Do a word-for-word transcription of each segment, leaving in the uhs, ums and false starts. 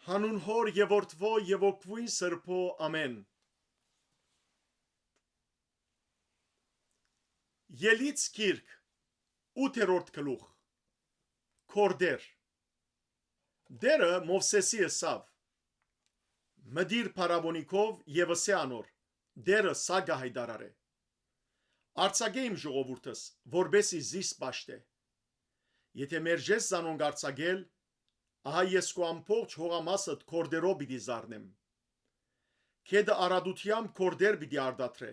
Հանուն Հօր եւ Որդւոյ եւ Ոգւոյն Սրբոյ, ամէն։ Ելից գիրք, ութերորդ գլուխ։ Քորդեր։ Տէրը Մովսէսի ըսաւ. «Մտիր փարաւոնի քով եւ ըսէ անոր. Տէրը սա կը յայտարարէ. արձակէ իմ ժողովուրդս, որպէս զի զիս պաշտէ։ Եթէ մերժես զանոնք արձակել, ահա ես քու ամբողջ հողամասդ քորդերով պիտի զարնեմ։ Գետը արատութեամբ քորդեր պիտի արտադրէ։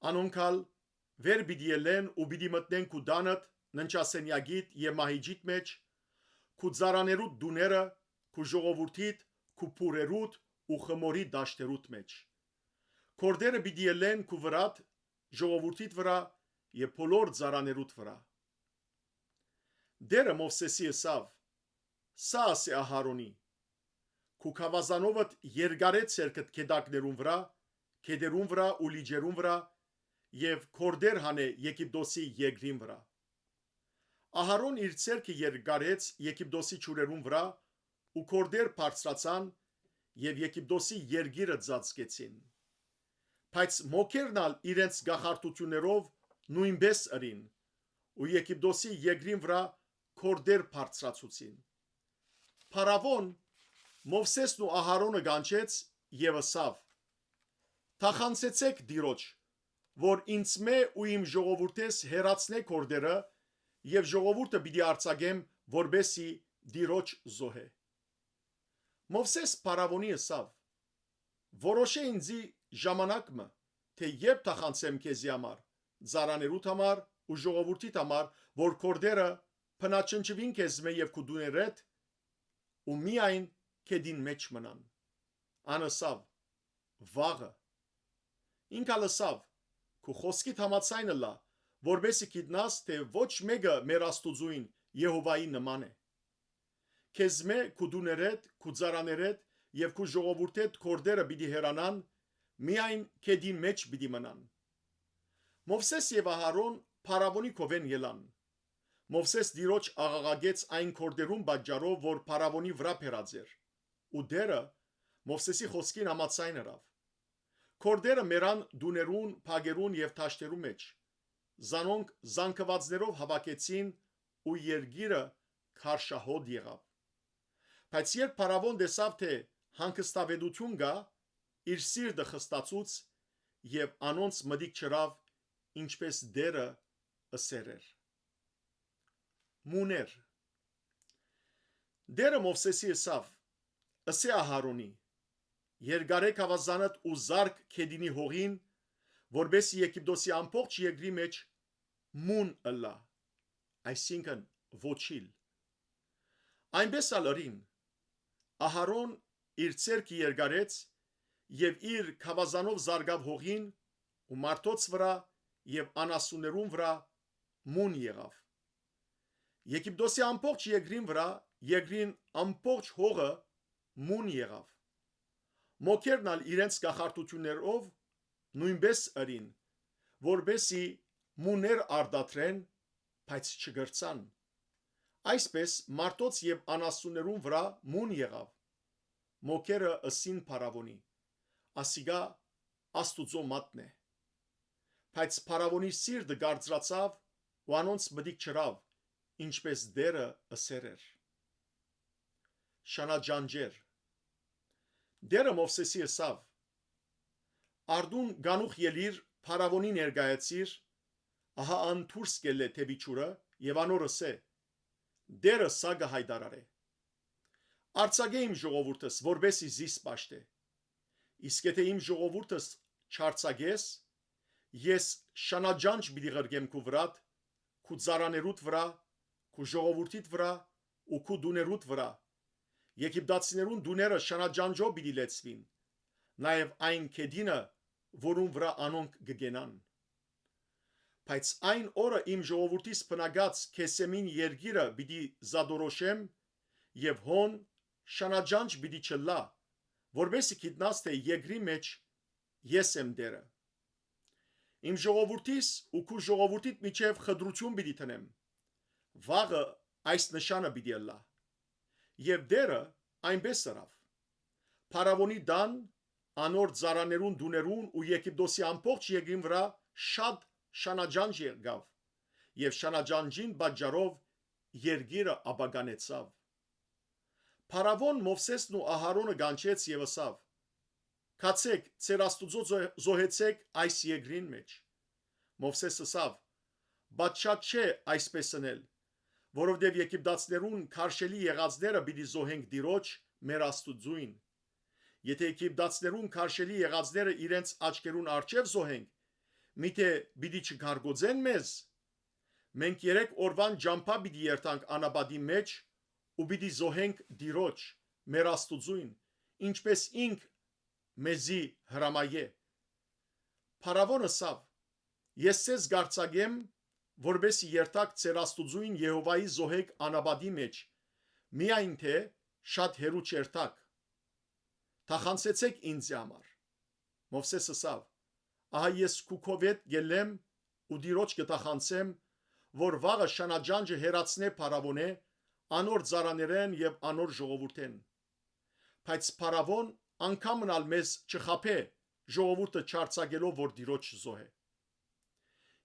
Անոնք ալ վեր պիտի ելլեն ու պիտի մտնեն քու տանդ, ննջասենեակիդ եւ մահիճիդ մէջ, քու ծառաներուդ տուները, քու ժողովուրդիդ, քու փուռերուդ ու խմորի դաշտերուդ մէջ։ Քորդերը պիտի ելլեն քու վրադ, ժողովուրդիդ վրայ եւ բոլոր ծառաներուդ վրայ»։ Տէրը Մովսէսի ըսաւ. «Սա ասէ Ահարոնի. քու գաւազանովդ երկարէ ձեռքդ գետակներուն վրայ, գետերուն վրայ ու լիճերուն վրայ եւ քորդեր հանէ Եգիպտոսի երկրին վրայ»։ Ահարոն իր ձեռքը երկարեց Եգիպտոսի ջուրերուն վրայ ու քորդեր բարձրացան եւ Եգիպտոսի երկիրը ծածկեցին։ Բայց մոգերն ալ իրենց գախարդութիւններով նոյնպէս ըրին ու Եգիպտոսի երկրին վրայ քորդեր բարձրացուցին։ Փարաւոն Մովսէսն ու Ահարոնը կանչեց եւ ըսաւ. «Թախանցեցէք Տիրոջ, որ ինձմէ ու իմ ժողովուրդէս հեռացնէ քորդերը եւ ժողովուրդը պիտի արձակեմ, որպէս զի Տիրոջ զոհէ»։ Մովսէս փարաւոնի ըսաւ. «Որոշէ ինծի ժամանակ մը, թէ երբ թախանցեմ քեզի համար, ծառաներուդ համար ու ժողովուրդիդ համար, որ քորդերը բնաջնջուին քեզմէ եւ քու տուներէդ, ու միայն գետին մէջ մնան»։ Ան ըսաւ. «Վաղը»։ Ինք ալ ըսաւ. «Քու խօսքիդ համաձայն ըլլայ, որպէս զի գիտնաս թէ ոչ մէկը մեր Աստուծոյն Եհովայի նման է։ Քեզմէ, քու տուներէդ, քու ծառաներէդ եւ քու ժողովուրդէդ քորդերը պիտի հեռանան, միայն գետին մէջ պիտի մնան»։ Մովսէս եւ Ահարոն փարաւոնի քովէն ելան։ Մովսէս Տիրոջ աղաղակեց այն քորդերուն պատճառով, որ փարաւոնի վրայ բերած էր, ու Տէրը Մովսէսի խօսքին համաձայն ըրաւ։ Քորդերը մեռան տուներուն, բակերուն եւ դաշտերու մէջ։ Զանոնք զանգուածներով հաւաքեցին ու երկիրը քարշահոտ եղաւ։ Բայց երբ փարաւոն տեսաւ թէ հանգստաւետութիւն կայ, իր սիրտը խստացուց եւ անոնց մտիկ չըրաւ, ինչպէս Տէրը ըսեր էր։ Մուներ։ Տէրը Մովսէսի ըսաւ. «Ըսէ Ահարոնի. երկարէ գաւազանդ ու զարք գետինի հողին, որպէս զի Եգիպտոսի ամբողջ երկրի մէջ մուն ըլլայ», այսինքն՝ ոչիլ։ Այնպէս ալ ըրին։ Ահարոն իր ձեռքը երկարեց եւ իր գաւազանով զարկաւ հողին ու մարդոց վրայ եւ անասուններուն վրայ մուն եղաւ։ Եգիպտոսի ամբողջ երկրին վրայ, երկրին ամբողջ հողը մուն եղաւ։ Մոգերն ալ իրենց գախարդութիւններով նոյնպէս ըրին, որպէս զի մուներ արտադրեն, բայց չկրցան։ Այսպէս մարդոց եւ անասուններուն վրայ մուն եղաւ։ Մոգերը ըսին փարաւոնի. «Ասիկա Աստուծոյ մատն է»։ Բայց փարաւոնի սիրտը կարծրացաւ ու անոնց մտիկ չըրաւ, ինչպէս Տէրը ըսեր էր։ Շանաճանճեր։ Տէրը Մովսէսի ըսաւ. «Արտուն կանուխ ելիր, փարաւոնի ներկայացիր, ահա ան դուրս կ'ելլէ դէպի ջուրը, եւ անոր ըսէ. Տէրը սա կը յայտարարէ. արձակէ իմ ժողովուրդս, որպէս զի զիս պաշտէ։ Իսկ եթէ իմ ժողովուրդս չարձակես, ես շանաճանճ պիտի ղրկեմ քու վրադ, քու ծառաներուդ վրայ, քու ժողովուրդիդ վրայ ու քու տուներուդ վրայ։ Եգիպտացիներուն տուները շանաճանճով պիտի լեցուին, նաեւ այն գետինը, որուն վրայ անոնք կը կենան։ Բայց այն օրը իմ ժողովուրդիս բնակած Քեսեմին երկիրը պիտի զատորոշեմ եւ հոն շանաճանճ պիտի չըլլայ, որպէս զի գիտնաս թէ երկրի մէջ ես եմ Տէրը։ Իմ ժողովուրդիս ու քու ժողովուրդիդ միջեւ խտրութիւն պիտի դնեմ։ Վաղը այս նշանը պիտի ըլլայ»։ Եւ Տէրը այնպէս ըրաւ։ Փարաւոնի տան, անոր ծառաներուն տուներուն ու Եգիպտոսի ամբողջ երկրին վրայ շատ շանաճանճ եղաւ եւ շանաճանճին պատճառով երկիրը ապականեցաւ։ Փարաւոն Մովսէսն ու Ահարոնը կանչեց եւ ըսաւ. «Գացէք, ձեր Աստուծոյ զոհեցէք այս երկրին մէջ»։ Մովսէս ըսաւ. «Պատշաճ չէ այսպէս ընել, որովհետեւ եգիպտացիներուն քարշելի եղածները պիտի զոհենք Տիրոջ, մեր Աստուծոյն։ Եթէ եգիպտացիներուն քարշելի եղածները իրենց աչքերուն առջեւ զոհենք, միթէ պիտի չկարկոծեն մեզ։ Մենք երեք օրուան ճամբայ պիտի երթանք անապատի մէջ ու պիտի զոհենք Տիրոջ, մեր Աստուծոյն, ինչպէս ինք մեզի հրամայէ»։ Փարաւոն ըսաւ. «Ես ձեզ կ'արձակեմ, որպէս զի երթաք ձեր Աստուծոյն Եհովայի զոհէք անապատի մէջ, միայն թէ շատ հեռու չերթաք։ Թախանցեցէք ինծի համար»։ Մովսէս ըսաւ. «Ահա ես քու քովէդ կ'ելլեմ ու Տիրոջ կը թախանցեմ, որ վաղը շանաճանճը հեռացնէ փարաւոնէ, անոր ծառաներէն եւ անոր ժողովուրդէն։ Բայց փարաւոն անգամն ալ մեզ չխաբէ, ժողովուրդը չարձակելով որ Տիրոջ զոհէ»։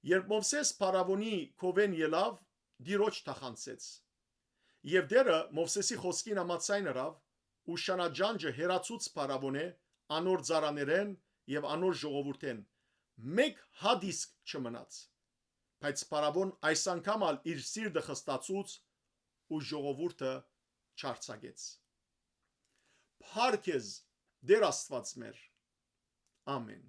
Երբ Մովսէս փարաւոնի քովէն ելաւ, Տիրոջ թախանցեց։ Եւ Տէրը Մովսէսի խօսքին համաձայն ըրաւ ու շանաճանճը հեռացուց փարաւոնէ, անոր ծառաներէն եւ անոր ժողովուրդէն, մէկ հատ իսկ չմնաց։ Բայց փարաւոն այս անգամ ալ իր սիրտը խստացուց ու ժողովուրդը չարձակեց։ Փառք ես, Տէր Աստուած մեր։ Ամեն։